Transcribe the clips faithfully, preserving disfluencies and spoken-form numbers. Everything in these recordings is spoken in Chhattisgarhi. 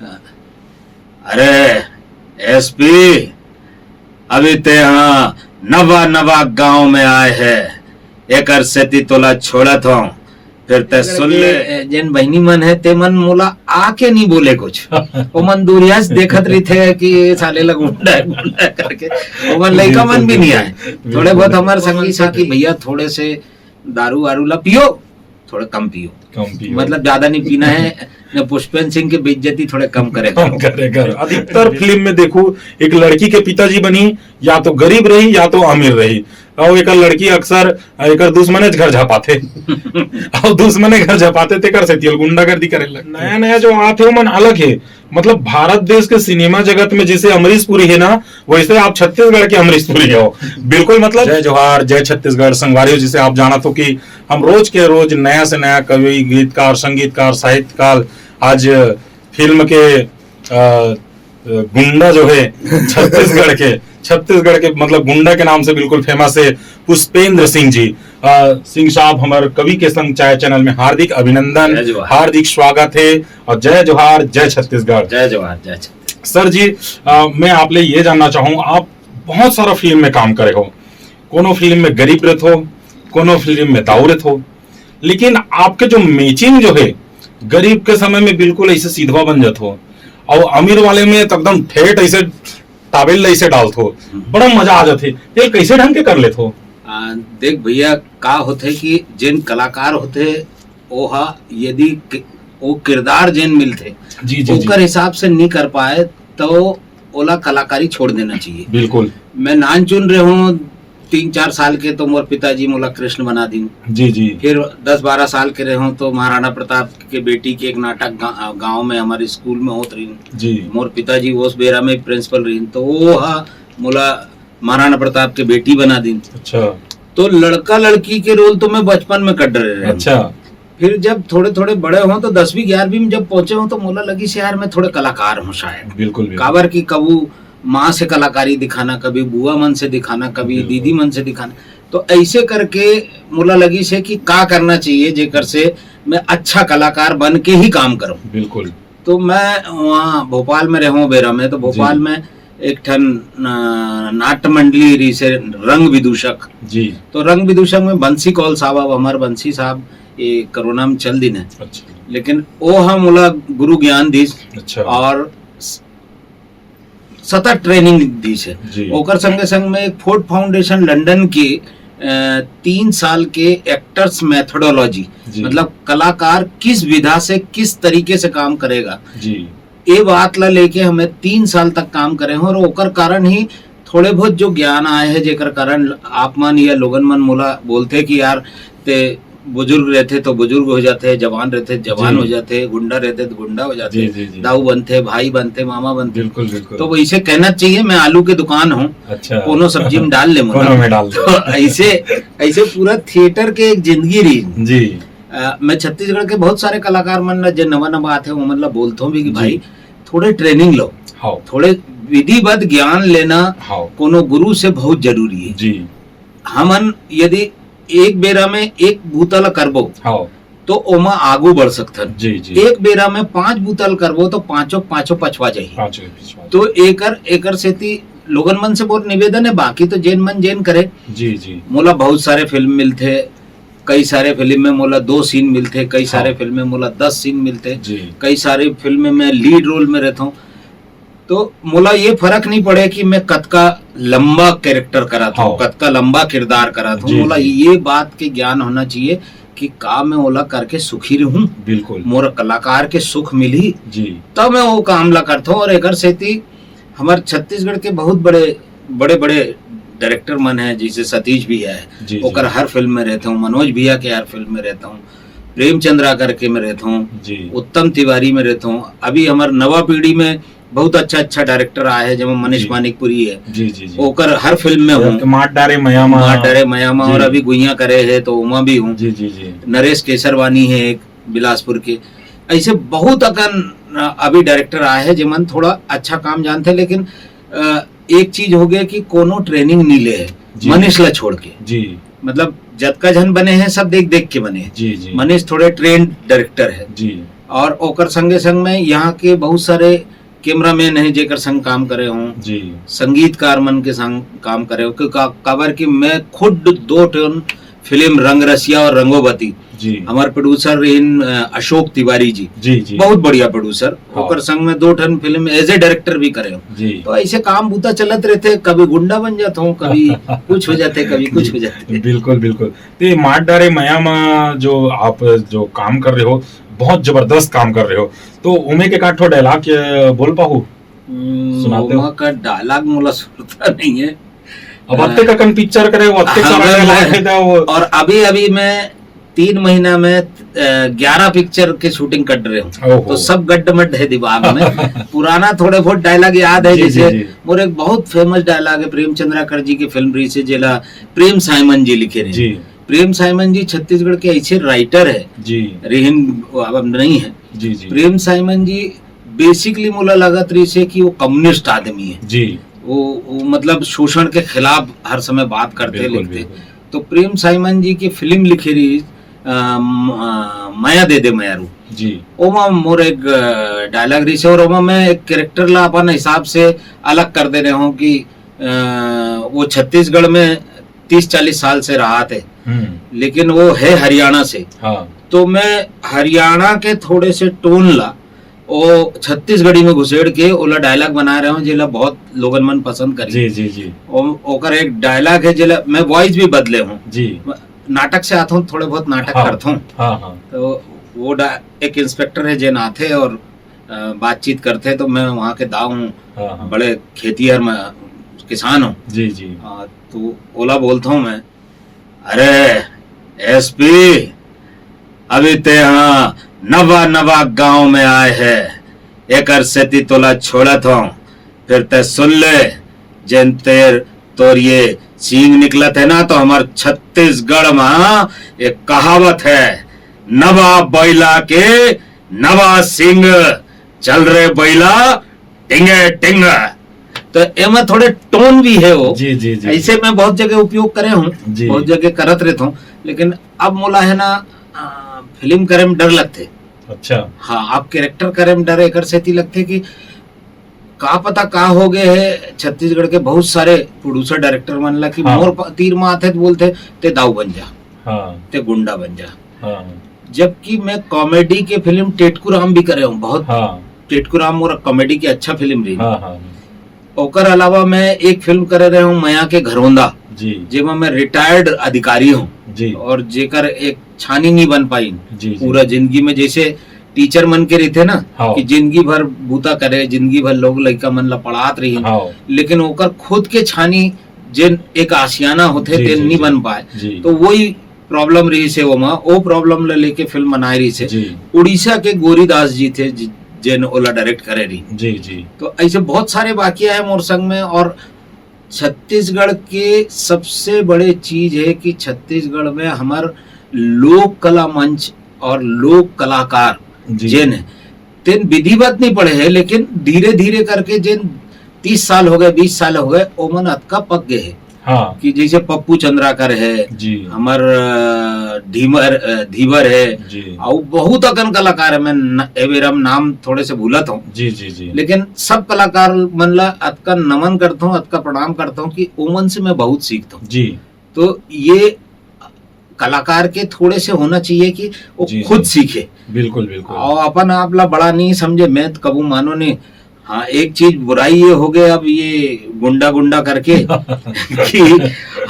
अरे एसपी, अभी ते यहाँ नवा नवा गांव में आए है, एकर सेती तोला छोड़त हूँ, फिर ते सुन ले। ए, जेन बहिनी मन है ते मन मोला आके नहीं बोले कुछ। ओमन दूरिया से देखत रहिथे कि ये साले ला गुंडा है, गुंडा है करके। ओमन लइका मन भी नहीं आए। थोड़े बहुत हमारे संगी साथी, भैया थोड़े से दारू वारू ला पियो, थोड़ा कम पियो। कम पियो। मतलब ज्यादा नहीं पीना है। न पुष्पेंद्र सिंह की बेइज्जती थोड़े कम करे कम करे कर। अधिकतर फिल्म में देखो, एक लड़की के पिताजी बनी, या तो गरीब रही या तो अमीर रही, और एक लड़की अक्सर एक दुश्मने घर झपाथे। और दुश्मने घर झपाथे, तेकर से तियल गुंडागर्दी करे लग। नया नया जो आथे ओमन अलग है। मतलब भारत देश के सिनेमा जगत में जैसे अमरीश पुरी है ना, वैसे आप छत्तीसगढ़ के अमरीश पुरी हो। बिल्कुल, मतलब जय जोहार, जय छत्तीसगढ़। संगवारी हो, जिसे आप जानत हो कि हम रोज के रोज नया से नया कवि, गीतकार, संगीतकार, साहित्यकार, आज फिल्म के अ, गुंडा जो है छत्तीसगढ़ के, छत्तीसगढ़ के मतलब गुंडा के नाम से बिल्कुल फेमस है पुष्पेंद्र सिंह जी। अ, सिंह साहब, हमारे कवि के संग चाय चैनल में हार्दिक अभिनंदन, जय जोहार। हार्दिक स्वागत है और जय जोहार, जय छत्तीसगढ़। जय जोहार, जय छत्तीसगढ़। सर जी, अ, मैं आप ले ये जानना चाहूँ, आप बहुत सारा फिल्म में काम करे हो, कोनो फिल्म में गरीब रहत हो, कोनो फिल्म में दाऊ रहत हो, लेकिन आपके जो मैचिंग जो है, गरीब के समय में बिल्कुल ऐसे सीधवा बन जात हो, और अमीर वाले में तो एकदम ठेठ ऐसे टावेल ऐसे डालत हो, बड़ा मजा आ जाथे। ये कैसे ढंग के कर लेत हो? आ, देख भैया, का होथे कि जेन कलाकार होथे, ओहा यदि कि-, ओ किरदार जेन मिलथे, जी, जी, जी। ओकर हिसाब से नहीं कर पाए, तो ओला कलाकारी छोड़ देना चाहिए। बिल्कुल। मैं नान चुन रहे हूँ, तीन चार साल के तो मोर पिताजी मोला कृष्ण बना दिन। जी, जी। फिर दस बारह साल के रहे हूँ तो महाराणा प्रताप के बेटी के एक नाटक गा-, गाँव में हमारे स्कूल में होत रही। जी। मोर पिताजी उस बेरा में प्रिंसिपल रही, तो वो हा मोला महाराणा प्रताप के बेटी बना दिन। अच्छा। तो लड़का लड़की के रोल तो मैं बचपन में कर डरे रहे हूँ। अच्छा। फिर जब थोड़े थोड़े बड़े हों तो दसवीं ग्यारहवीं में जब पहुंचे हों तो मोला लगिस यार मैं थोड़े कलाकार हूँ शायद। बिल्कुल, बिल्कुल। काबर कि कभू माँ से कलाकारी दिखाना, कभी बुआ मन से दिखाना, कभी बिल्कुल। दीदी मन से दिखाना, तो ऐसे करके मोला लगिस कि का करना चाहिए जेकर से मैं अच्छा कलाकार बन के ही काम करूँ। बिल्कुल। तो मैं वहाँ भोपाल में रहूँ बेरा में, तो भोपाल जी। में एक ठन, अ, नाट्य मंडली रहिसे रंग विदूषक। जी। तो रंग विदूषक में बंसी कौल साहब, अब हमारे बंसी साहब ये कोरोना में चल दिन है। अच्छा। लेकिन वो हम ओला गुरु ज्ञान दिस। अच्छा। और स-, सतत ट्रेनिंग दिस है। जी। ओकर संगे संग में एक फोर्ड फाउंडेशन लंदन के, अ, तीन साल के एक्टर्स मेथोडोलॉजी, जी। मतलब कलाकार किस विधा से किस तरीके से काम करेगा, जी। ये बात ला लेके हमें तीन साल तक काम करे हों और ओकर कारण ही थोड़े बहुत जो ज्ञान आए हैं, जेकर कारण आप मन या लोगन मन मोला बोलथे कि यार ते बुजुर्ग रहथे तो बुजुर्ग हो जाथे, जवान रहथे जवान जी। हो जाथे, गुंडा रहथे तो गुंडा हो जाथे, जी, जी, जी। दाऊ बनथे, भाई बनथे, मामा बनथे। बिल्कुल, बिल्कुल। तो वैसे कहना चाहिए, मैं आलू के दुकान हूँ, अच्छा। कोनो सब्जी में डाल ले मोला। कोनो में डाल दे। तो ऐसे, ऐसे पूरा थिएटर के एक जिंदगी रही। जी। अ, मैं छत्तीसगढ़ के बहुत सारे कलाकार मन ला, जे नवा नवा आथे, वो मन ला बोलथों भी कि जी। भाई, थोड़े ट्रेनिंग लो, हाँ। थोड़े विधिवत ज्ञान लेना हाँ। कोनो गुरु से बहुत जरूरी है। जी। हमन यदि एक बेरा में एक बूता ला करबो, हाँ। तो ओमा आगू बढ़ सकथन। जी, जी। एक बेरा में पांच बूता ला करबो, तो पांचों, पांचों पछवा जाही। पांचों पछवा तो एकर, एकर सेती लोगन मन से मोर निवेदन है, बाकी तो जेन मन जेन करे। जी, जी। मोला बहुत सारे फिल्म मिलथे, कई सारे फिल्म में मोला दो सीन मिलथे, कई सारे हाँ। फिल्म में मोला दस सीन मिलथे, जी। कई सारे फिल्म में मैं लीड रोल में रहता हूँ। तो मोला ये फर्क नहीं पड़े कि मैं कतका लंबा कैरेक्टर करात हूँ, हाँ। कतका लंबा किरदार करात हूँ। जी, मोला जी। ये बात के ज्ञान होना चाहिए कि का मैं ओला करके सुखी रहूं, बिल्कुल। मोर कलाकार के सुख मिली, जी। तब मैं वो काम ला करथों। और एकर सेती हमर छत्तीसगढ़ के बहुत बड़े, बड़े-बड़े डायरेक्टर मन हैं, जैसे सतीश भैया है, जी, जी। ओकर हर फिल्म में रहता हूँ, मनोज भैया के हर फिल्म में रहता हूँ, प्रेमचंद्रा करके में रहता हूँ, जी। उत्तम तिवारी में रहता हूँ। अभी हमर नवा पीढ़ी में बहुत अच्छा, अच्छा डायरेक्टर आए हैं, जेमा मनीष जी। मानिकपुरी है, जी, जी, जी। ओकर हर फिल्म में हूँ। मार डारे मया मा। मार डारे मया मा, जी। और अभी गुइया करे है, तो ओमा भी हूँ। जी, जी, जी। नरेश केसरवानी है एक बिलासपुर के। ऐसे बहुत अकन, अ, अभी डायरेक्टर आए हैं, जेमन थोड़ा अच्छा काम जानते हैं, लेकिन, अ, एक चीज हो गया कि कोनो ट्रेनिंग नहीं ले है, जी। मनीष ला छोड़ के। जी। मतलब, जतका झन बने हैं, सब देख देख के बने हैं। जी, जी। मनीष थोड़े ट्रेंड डायरेक्टर है। जी। और ओकर संगे संग में यहाँ के बहुत सारे कैमरामैन हैं जेकर संग काम करे हों, जी संगीतकार मन के संग काम करे हों, क्यों का-, काबर कि मैं खुद दो ठन फिल्म रंगरसिया और रंगोबती, जी हमार प्रोड्यूसर रहिन अ, अशोक तिवारी जी, जी जी बहुत बढ़िया प्रोड्यूसर, हाँ। ओकर संग में दो ठन फिल्म एज ए डायरेक्टर भी करे हों। जी तो ऐसे काम बूता चलत रहते, कभी गुंडा बन जाता हूँ, कभी कुछ हो जाते, कभी कुछ हो जाते। बिल्कुल बिल्कुल। तो ये मार डारे मया मा जो आप जो काम कर रहे हो, बहुत जबरदस्त काम कर रहे हो, तो उमे के काठो डायलॉग बोल पाहू? हम्म, सुनाते हो? ओमा का डायलॉग मोला सुरता नहीं है। अब अत्ते का कन पिक्चर करे हो, अत्ते हाँ, सारा मैं- डायलॉग मैं- है वो। और अभी अभी मैं तीन महीना में ग्यारह पिक्चर के शूटिंग कर रहे हूँ। ओहो। तो सब गड्ढ मड्ढ है दिमाग में। पुराना थोड़े बहुत डायलॉग याद है, जी, जी, जैसे जी। मोर एक बहुत फेमस डायलॉग है प्रेमचंद्राकर जी के फिल्म रहिसे, जेला प्रेम साइमन जी लिखे रहे। जी प्रेम साइमन जी छत्तीसगढ़ के ऐसे राइटर है, जी रहिन, अब नहीं है। जी जी प्रेम साइमन जी बेसिकली मोला लगत रहिसे कि वो कम्युनिस्ट आदमी है, जी वो, वो मतलब शोषण के खिलाफ हर समय बात करते बिल्कुल लिखते। बिल्कुल। तो प्रेम साइमन जी की फिल्म लिखे रही अ, म-, अ, मया दे दे मयारू। जी ओमा मोर एक डायलॉग रहिसे और ओमा मैं एक कैरेक्टर ला अपन हिसाब से अलग कर दे रहे हूँ कि अ, वो छत्तीसगढ़ में तीस चालीस साल से रहा थे, हम्म लेकिन वो है हरियाणा से। हाँ तो मैं हरियाणा के थोड़े से टोन ला ओ छत्तीसगढ़ी में घुसेड़ के ओला डायलॉग बना रहे हूँ, जेला बहुत लोगन मन पसंद करी। जी जी जी ओ-, ओकर एक डायलॉग है, जेला मैं वॉइस भी बदले हूँ, जी नाटक से आता हूँ, थोड़े बहुत नाटक हाँ। करता हूँ। हाँ हाँ तो वो डा-, एक इंस्पेक्टर है जेन आथे और अ, बातचीत करथे, तो मैं वहाँ के दाऊ हूँ, हाँ हाँ बड़े खेतिहर मैं किसान हूँ। जी जी हाँ, तो ओला बोलता हूँ मैं, अरे एसपी, अभी ते यहाँ नवा नवा गांव में आए है, एकर सेती तोला छोड़त हूँ, फिर ते सुन ले, जेन तेर तोर ये सींग निकलत है ना, तो हमार छत्तीसगढ़ में एक कहावत है, नवा बैला के नवा सिंग, चल रे बैला टिंगे टिंग। तो एमा थोड़े टोन भी है वो, जी जी जी ऐसे मैं बहुत जगह उपयोग करे हूँ, जी। बहुत जगह करत रहता हूँ, लेकिन अब मोला है ना अ, फिल्म करे में डर लगथे। अच्छा हाँ, आप कैरेक्टर करे में डर एकर सेती लगथे कि का पता का हो गए है छत्तीसगढ़ के बहुत सारे प्रोड्यूसर डायरेक्टर मन ला कि हाँ। मोर प-, तीर में आथे तो बोलथे ते दाऊ बन जा, हाँ ते गुंडा बन जा। हाँ जबकि मैं कॉमेडी के फिल्म टेटकू राम भी करे हूँ बहुत। हाँ टेटकू राम मोर कॉमेडी के अच्छा फिल्म रही। हाँ हाँ ओकर अलावा मैं एक फिल्म करे रहे हूँ मया के घरोंदा, जी जेमा मैं रिटायर्ड अधिकारी हूँ जी और जेकर एक छानी नहीं बन पाई जी जी पूरा जिंदगी में। जैसे टीचर मन के रहिथे ना हाँ। कि जिंदगी भर बूता करे, जिंदगी भर लोग लइका मन ला पढ़ात रही, हाँ लेकिन ओकर खुद के छानी जेन एक आशियाना होथे जी, तेन जी, नहीं जी। बन पाए, जी तो वही प्रॉब्लम रहिसे ओमा, ओ प्रॉब्लम ला लेके फिल्म बनाए रहिसे। जी उड़ीसा के गोरीदास जी थे जि-, जेन ओला डायरेक्ट करे रही। जी जी तो ऐसे बहुत सारे वाकया है मोर संग में। और छत्तीसगढ़ के सबसे बड़े चीज है कि छत्तीसगढ़ में हमार लोक कला मंच और लोक कलाकार जी जेन है, तेन विधिवत नहीं पढ़े है, लेकिन धीरे धीरे करके जेन तीस साल हो गए, बीस साल हो गए, ओमन अतका पक गए है हाँ कि जैसे पप्पू चंद्राकर है, जी हमार अ, धीमर अ, धीवर है, जी और बहुत अकन कलाकार है। मैं न, एबेर हम नाम थोड़े से भूलत हूँ, जी जी जी लेकिन सब कलाकार मन ला अतका नमन करता हूँ, अतका प्रणाम करता हूँ कि ओमन से मैं बहुत सीखता हूँ। जी तो ये कलाकार के थोड़े से होना चाहिए कि वो जी, खुद जी। सीखे। बिल्कुल बिल्कुल और अपन आप ला बड़ा नहीं समझे, मैं तो कबू मानो नहीं। हाँ, एक चीज बुराई ये हो गए अब ये गुंडा गुंडा करके कि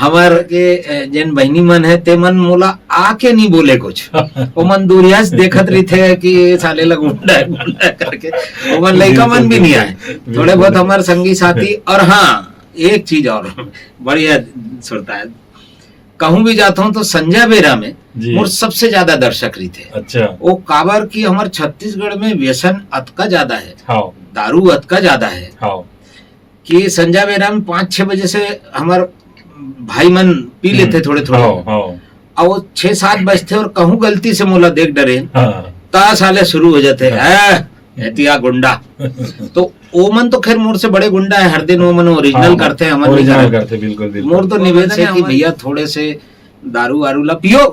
हमार के अ, जेन बहनी मन है ते मन मोला आके नहीं बोले कुछ, वो मन दूरिया से देखत रहिथे कि ये साले ला गुंडा है, गुंडा है करके। वो मन लइका मन भी नहीं आए, बिल्कुल, थोड़े बहुत बिल्कुल। हमारे संगी साथी। और हाँ, एक चीज और बढ़िया सुरता है, कहूँ भी जाता हूँ तो संजय बेरा में जी मोर सबसे ज्यादा दर्शक रहिथे। अच्छा वो काबर कि हमार छत्तीसगढ़ में व्यसन अतका ज्यादा है, हाँ दारू अतका ज्यादा है हाँ कि संजय बेरा में पाँच छह बजे से हमार भाई मन पी लेथे हम्म, थोड़े थोड़े। हाँ हाँ और वो छह सात बजथे और कहूँ गलती से मोला देख डरे हाँ ता साले शुरू हो जाते हाँ। हैं, "ए, एतिया गुंडा।" तो ओमन तो खैर मोर से बड़े गुंडा है, हर दिन ओमन ओरिजिनल हाँ, करते हैं, हमन नहीं ओरिजिनल करते। करते, बिल्कुल बिल्कुल। मोर तो निवेदन है कि भैया थोड़े से दारू वारू ला पियो,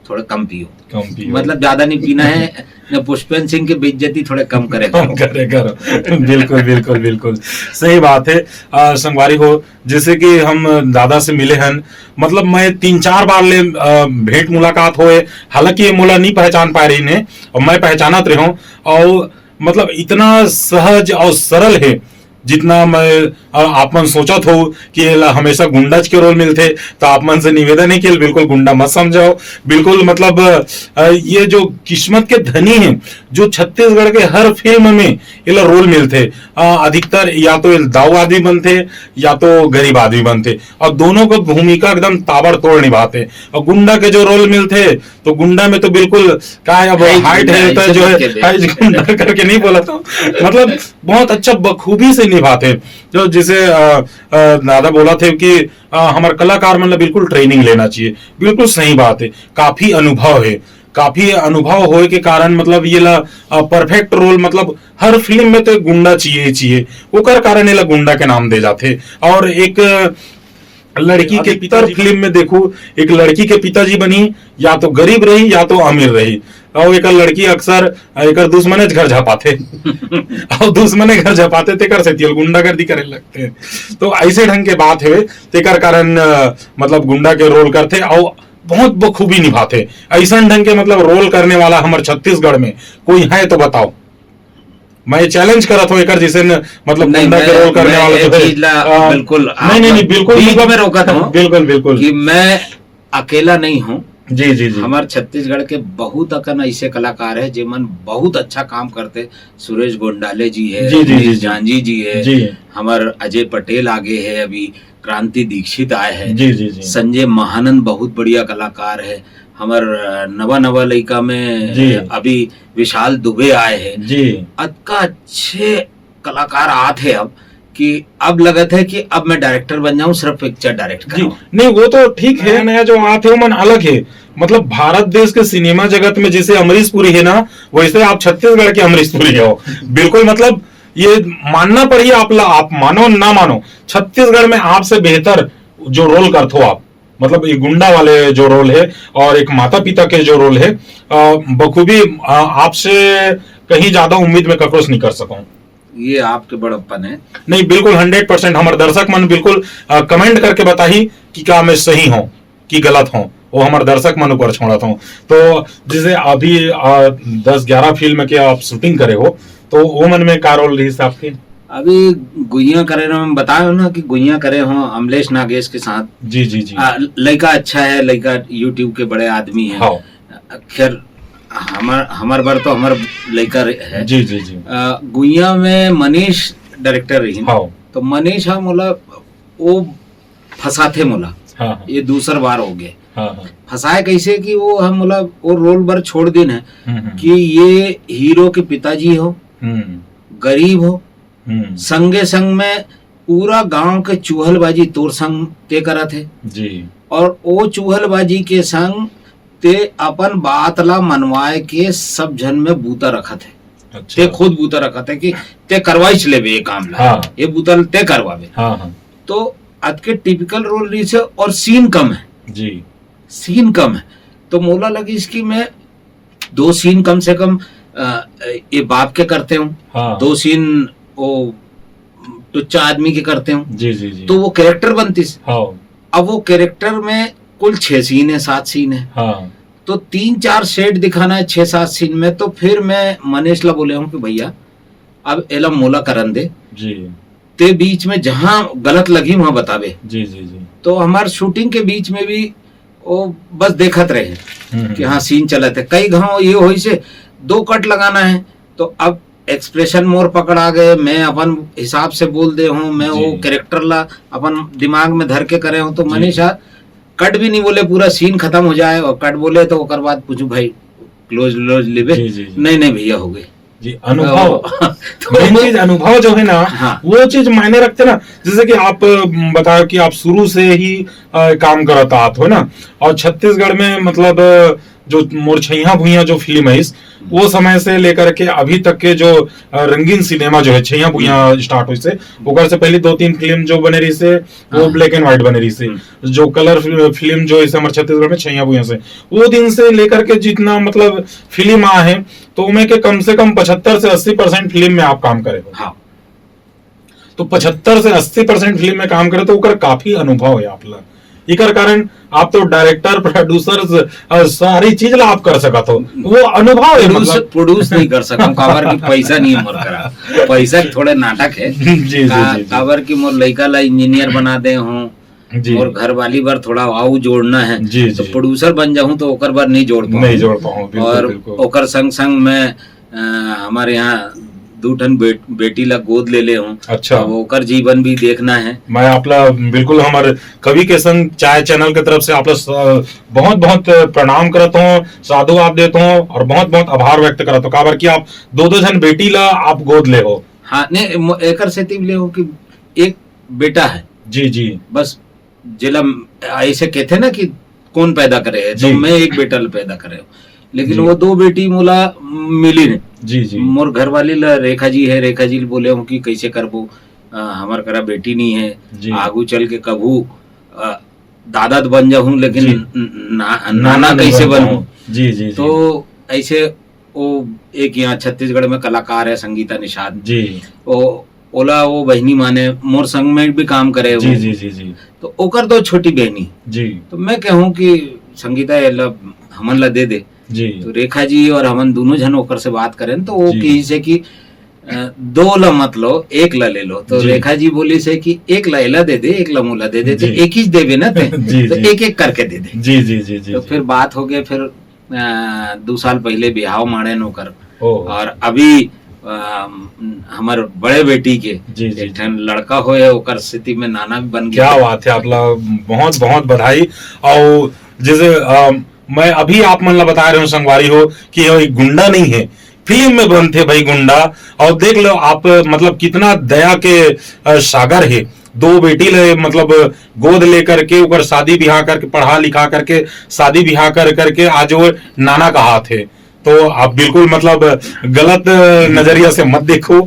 थोड़ा कम पियो, कम पियो। मतलब ज्यादा नहीं पीना है। पुष्पेंद्र सिंह के बेइज्जती थोड़े कम करे। कम करे करो। बिल्कुल, बिल्कुल, बिल्कुल। सही बात है। अ, संगवारी हो, जैसे कि हम दादा से मिले हन, मतलब, मैं तीन चार बार ले, अ, भेंट मुलाकात होए, हालांकि ये मोला नहीं पहचान पाए रही ने, और मैं पहचानत रहे हूँ, और मतलब, इतना सहज और सरल है, जितना मैं, अ, आप मन सोचत हो कि एला हमेशा गुंडा के रोल मिलथे, तो आप मन से निवेदन है कि एला बिल्कुल गुंडा मत समझो। बिल्कुल, मतलब, अ, ये जो किस्मत के धनी है, जो छत्तीसगढ़ के हर फिल्म में एला रोल मिलथे, अ, अधिकतर या तो एला दाऊ आदमी बनथे या तो गरीब आदमी बनथे, और दोनों को भूमिका एकदम ताबड़तोड़ निभाथे। और गुंडा के जो रोल मिलथे, तो गुंडा में तो बिल्कुल, का है, अब हाइट है, जो है, हाइट गुंडा करके नहीं बोला, तो मतलब, बहुत अच्छा बखूबी से निभाथे। जो जैसे, अ, अ, दादा बोला थे कि, अ, हमारे कलाकार मन ला बिल्कुल ट्रेनिंग लेना चाहिए, बिल्कुल सही बात है। काफी अनुभव है, काफी अनुभव होए के कारण, मतलब, ये ला, अ, परफेक्ट रोल, मतलब, हर फिल्म में तो एक गुंडा चाहिए ही चाहिए, ओकर कारण ये ला गुंडा के नाम दे जाथे। और एक लड़की के पिता फिल्म में देखू, एक लड़की के पिताजी बनी, या तो गरीब रही या तो अमीर रही, और एक लड़की अक्सर एक दुश्मने घर झपाथे। और दुश्मने घर झपाथे, तेकर सेती गुंडागर्दी करे लगथे। तो ऐसे ढंग के बात है, तेकर कारण, अ, मतलब, गुंडा के रोल करथे और बहुत बखूबी निभाथे। ऐसा ढंग के, मतलब, रोल करने वाला हमारे छत्तीसगढ़ में कोई है तो बताओ। मैं चैलेंज करत हूँ एकर, जैसे न, मतलब, गुंडा के रोल करने वाला जो है, बिल्कुल, नहीं, नहीं, बिल्कुल, बीच में रोकत हूँ, बिल्कुल, बिल्कुल, कि मैं अकेला नहीं हूँ। जी, जी, जी। हमारे छत्तीसगढ़ के बहुत अकन ऐसे कलाकार है, जेमन बहुत अच्छा काम करते। सुरेश गोंडाले जी है, जी, जी, जी, जांजी जी है, जी। हमारे अजय पटेल आगे है, अभी क्रांति दीक्षित आए हैं, जी, जी, जी। संजय महानंद बहुत बढ़िया कलाकार है, हमारे नवा नवा लड़का में, जी। अभी विशाल दुबे आए हैं, जी। अतका अच्छे कलाकार आत है अब कि अब लगत है कि अब मैं डायरेक्टर बन जाऊं, सिर्फ पिक्चर डायरेक्ट करूं। नहीं, वो तो ठीक है, नया जो आत है, वो मन अलग है। मतलब, भारत देश के सिनेमा जगत में जैसे अमरीश पुरी है ना, वैसे आप छत्तीसगढ़ के अमरीश पुरी हो। बिल्कुल, मतलब, ये मानना पड़ही आप ला, आप मानो ना मानो, छत्तीसगढ़ में आपसे बेहतर जो रोल करथो आप, मतलब, ये गुंडा वाले जो रोल है और एक माता पिता के जो रोल है, बखूबी आपसे कहीं ज्यादा उम्मीद में ककरो से नहीं कर सकूं। ये आपके बड़प्पन है। नहीं, बिल्कुल, हंड्रेड परसेंट। हमारे दर्शक मन बिल्कुल कमेंट करके बताही कि क्या मैं सही हूँ कि गलत हूँ, वो हमारे दर्शक मन ऊपर छोड़त हूँ। तो जैसे अभी दस ग्यारह फिल्म के आप शूटिंग करे हो, तो वो मन में का रोल रही आपके? अभी गुइया करे रहो, हम बताए हो ना कि गुइया करे हो अमलेश नागेश के साथ। जी, जी, जी। लड़का अच्छा है, लड़का यूट्यूब के बड़े आदमी है। हाँ। खैर, हमार हमार बार तो हमार लड़का है। जी, जी, जी। गुइया में मनीष डायरेक्टर रही। हाँ। तो मनीष, हाँ, मोला वो फंसाथे मोला। हाँ, हाँ। ये दूसर बार हो गए। हाँ, हाँ। फंसाए कैसे कि वो हम मोला वो रोल बर छोड़ दिन है कि ये हीरो के पिताजी हो, गरीब हो, संगे संग में पूरा गांव के चुहलबाजी तोर संग ते करत है। जी। और ओ चुहलबाजी के संग ते अपन बात ला मनवाए के सब झन में बूता रखत है। अच्छा। ते खुद बूता रखत है कि ते करवाई लेबे ये काम ला। हाँ। ये बूता ते करवाबे। हाँ, हाँ। तो अतके टिपिकल रोल रही से और सीन कम है। जी। सीन कम है। तो मोला लगी इसकी मैं दो सीन कम से कम, अ, ये बाप के करते हूँ। हाँ। दो सीन वो टुच्चा आदमी के करते हूँ। जी, जी, जी। तो वो कैरेक्टर बनती। हाँ। अब वो कैरेक्टर में कुल छह सीन है, सात सीन है। हाँ। तो तीन चार सेट दिखाना है छह सात सीन में, तो फिर मैं मनीष ला बोले हूँ कि भैया, अब एला मोला करन दे। जी। ते बीच में जहां गलत लगी वहां बतावे। जी, जी, जी। तो हमार शूटिंग के बीच में भी वो बस देखत रहे कि हाँ, सीन चलत है। कई घाव ये होई से दो कट लगाना है, तो अब एक्सप्रेशन मोर पकड़ा गए, मैं अपन हिसाब से बोल दे हूँ, मैं वो कैरेक्टर ला अपन दिमाग में धर के करे हूँ, तो मनीषा कट भी नहीं बोले, पूरा सीन खत्म हो जाए और कट बोले तो ओकर बाद पूछू, भाई, क्लोज व्लोज लेबे? जी, जी, जी। नहीं, नहीं भैया, हो गए। जी, अनुभव। तो main चीज अनुभव जो है ना, हाँ। वो चीज मायने रखते ना। जैसे कि आप, अम, बताओ कि आप शुरू से ही, अ, काम करत आत हो ना, और छत्तीसगढ़ में, मतलब, अ, जो मोर छैया भुइया जो फिल्म है इस, वो समय से लेकर के अभी तक के जो अ, रंगीन सिनेमा जो है छैया भुइया स्टार्ट हुई से, ओकर से पहले दो तीन फिल्म जो बने रही से, वो हाँ। ब्लैक एंड व्हाइट बने रही से, हम्म। जो कलर फिल्म जो इस हमर छत्तीसगढ़ में छैया भुइया से, वो दिन से लेकर के जितना मतलब फिल्म आ है, तो उनमें के कम से कम पचहत्तर से अस्सी परसेंट फिल्म में आप काम करे हो। हाँ। तो पचहत्तर से अस्सी परसेंट फिल्म में काम करे तो ओकर काफी अनुभव है आप ला। इकर कारण आप तो डायरेक्टर, प्रोड्यूसर, सारी चीज ला आप कर सकत हो, वो अनुभव है। प्रोड्यूस मतलब प्रोड्यूस नहीं कर सकूं, काबर कि पैसा नहीं है मोर करा। पैसा के थोड़े नाटक है। जी जी का, जी जी। काबर कि मोर लइका ला इंजीनियर बना दे हूँ, जी। और घर वाली बर थोड़ा आऊ जोड़ना है, जी, तो जी। प्रोड्यूसर बन जाऊं तो ओकर बर नहीं जोड़ पाऊं। नहीं जोड़ पाऊं, बिल्कुल, और बिल्कुल। ओकर संग संग मैं अ, हमारे यहाँ दू ठन बेट, बेटी ला गोद ले ले हूँ। अच्छा। अब ओकर जीवन भी देखना है। मैं आप ला बिल्कुल हमर कवि के संग चाय चैनल के तरफ से आप ला स-, बहुत बहुत प्रणाम करत हूँ, साधुवाद देत हूँ और बहुत बहुत आभार व्यक्त करत हूँ, काबर कि आप दो दो झन बेटी ला आप गोद ले हो। हाँ, नहीं, म-, एकर सेती ले हूँ कि एक बेटा है, जी जी। बस जेला ऐसे कहते ना कि कौन पैदा करे है, तो जी। मैं एक बेटा ला पैदा करे हूँ, लेकिन जी। वो दो बेटी मोला मिली नहीं। जी जी। मोर घरवाली ला रेखा जी है, रेखा जी ले बोले हूँ कि कैसे करबो, अ, हमर करा बेटी नहीं है, जी। आगू चल के कभू अ, दादा तो बन जाऊं, लेकिन जी। न- न- ना, नाना नाना नहीं कैसे बन पाऊं। पाऊं। जी जी जी। तो ऐसे वो एक यहाँ छत्तीसगढ़ में कलाकार है संगीता निषाद, जी वो ओला वो बहिनी माने मोर संग में भी काम करे जी वो। जी जी जी। तो ओकर दो छोटी बहनी, जी तो मैं कहूँ कि संगीता ये ला हमन ला दे दे। जी। तो रेखा जी और हमन दोनों झन ओकर से बात करें तो वो जी। कही से कि अ, दो ला मत लो, एक ला ले लो। तो जी। रेखा जी बोली से कि एक ला एला दे दे, एक ला मोला दे दे, तो जी। एक ही देवे ना ते, जी, तो जी। एक एक करके दे दे। जी जी जी जी। तो जी। फिर बात हो गई, फिर अ, दो साल पहले बिहाव माड़े न ओकर, ओह। और अभी अ, हमारे बड़े बेटी के जी, जी, एक ठन लड़का होए, ओकर स्थिति में नाना भी बन गया। क्या बात है, आप ला बहुत बहुत बधाई। और जैसे अ, मैं अभी आप मन ला बता रहे हूँ संगवारी हो कि ये एक गुंडा नहीं है, फिल्म में बनथे भाई गुंडा। और देख लो आप, मतलब कितना दया के अ, सागर है। दो बेटी ले मतलब गोद लेकर के ओकर शादी ब्याह करके, पढ़ा लिखा करके, शादी ब्याह कर करके आज वो नाना कहाथे। तो आप बिल्कुल मतलब गलत नजरिया से मत देखो।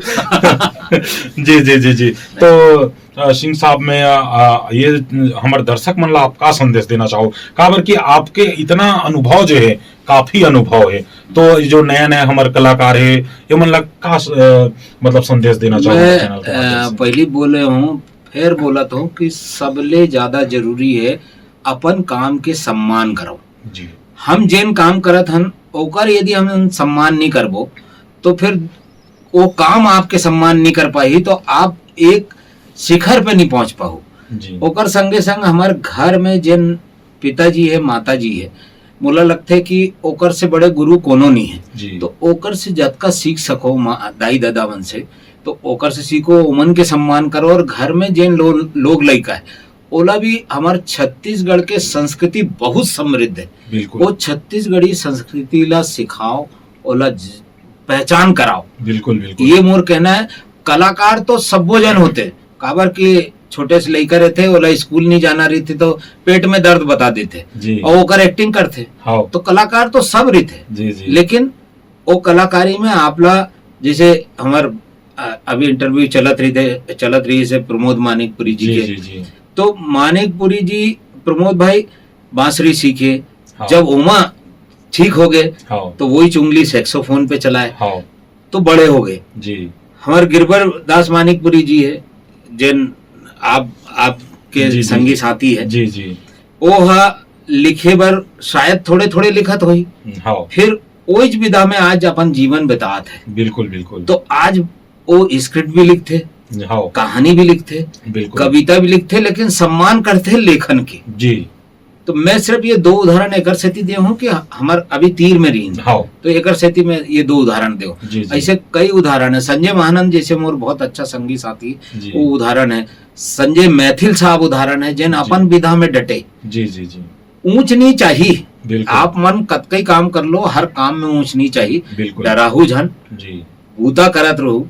जी जी जी जी। तो अ, सिंह साहब, मैं अ, ये हमर दर्शक मन ला आप का संदेश देना चाहो, काबर कि आपके इतना अनुभव जो है, काफी अनुभव है, तो जो नया नया हमर कलाकार है, ये मन ला का अ, मतलब संदेश देना चाहो मैं चैनल के माध्यम अ, से? पहली बोले हूँ, फिर बोलत हूँ कि सबले ज्यादा जरूरी है अपन काम के सम्मान करो। जी हम जेन काम करत हन ओकर यदि हम सम्मान नहीं करबो तो फिर वो काम आपके सम्मान नहीं कर पाही, तो आप एक शिखर पे नहीं पहुंच पाहू। जी ओकर संगे संग हमारे घर में जेन पिताजी है, माता जी है, मोला लगथे कि ओकर से बड़े गुरु कोनो नहीं है। जी। तो ओकर से जतका सीख सको माँ, दाई ददा मन से, तो ओकर से सीखो, ओमन के सम्मान करो। और घर में जेन लो, लोग लइका है, ओला भी हमार छत्तीसगढ़ के संस्कृति बहुत समृद्ध है। बिल्कुल। वो छत्तीसगढ़ी संस्कृति ला सिखाओ, ओला ज- पहचान कराओ। बिल्कुल बिल्कुल। ये मोर कहना है। कलाकार तो सब्बो जन होते, काबर के छोटे से लइका रहते, ओला स्कूल नहीं जाना रहते तो पेट में दर्द बता देते जी। और ओकर एक्टिंग करते। हाँ। तो कलाकार तो सब रहते, जी जी। लेकिन वो कलाकारी में आपला, जैसे हमार अ, अभी इंटरव्यू चलत रही थे, चलत रही से प्रमोद मानिकपुरी जी जी के, जी जी। तो मानिकपुरी जी, प्रमोद भाई बांसुरी सीखे, हाँ। जब ओमा ठीक हो गए हाँ। तो वही चुंगली सैक्सोफोन पे चलाए, हाँ। तो बड़े हो गए। जी हमारे गिरबर दास मानिकपुरी जी है, जिन आप आपके जी, जी, संगी जी। साथी है, जी जी। वो हा लिखे बर शायद थोड़े थोड़े लिखत होई, हाँ। फिर ओइज विधा में आज अपन जीवन बितात है। बिल्कुल बिल्कुल। तो आज वो स्क्रिप्ट भी लिखते, हाँ। कहानी भी लिखते, बिल्कुल। कविता भी लिखते, लेकिन सम्मान करते लेखन के। जी। तो मैं सिर्फ ये दो उदाहरण एकर सेती दे हूँ कि हमार अभी तीर में रही, हाँ। तो एकर सेती मैं ये दो उदाहरण दे हूँ। जी, जी। ऐसे कई उदाहरण है। संजय महानंद जैसे मोर बहुत अच्छा संगी साथी, जी। वो उदाहरण है। संजय मैथिल साहब उदाहरण है, जिन जी। अपन विधा में डटे। जी जी जी। ऊंच नीच आही, बिल्कुल। आप मन कतकई काम कर लो, हर काम में ऊंच नीच आही। बिल्कुल। डराहू झन, जी। बूता करत रहू,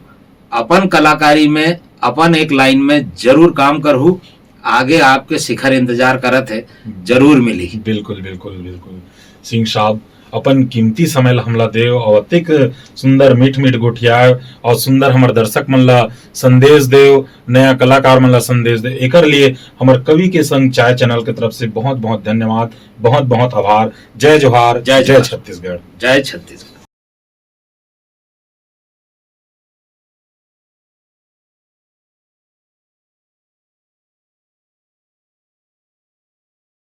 अपन कलाकारी में, अपन एक लाइन में जरूर काम करहू। आगे आपके शिखर इंतजार करत है, जरूर मिली। बिल्कुल बिल्कुल बिल्कुल। सिंह साहब, अपन कीमती समय ला हमला देव और अतेक सुंदर मीठ मीठ गोठियाव और सुंदर हमर दर्शक मन ला संदेश देव, नया कलाकार मन ला संदेश देव। एकर लिए हमर कवि के संग चाय चैनल के तरफ से बहुत बहुत धन्यवाद, बहुत बहुत आभार। जय जोहार, जय जय जोहार। छत्तीसगढ़। जय छत्तीसगढ़।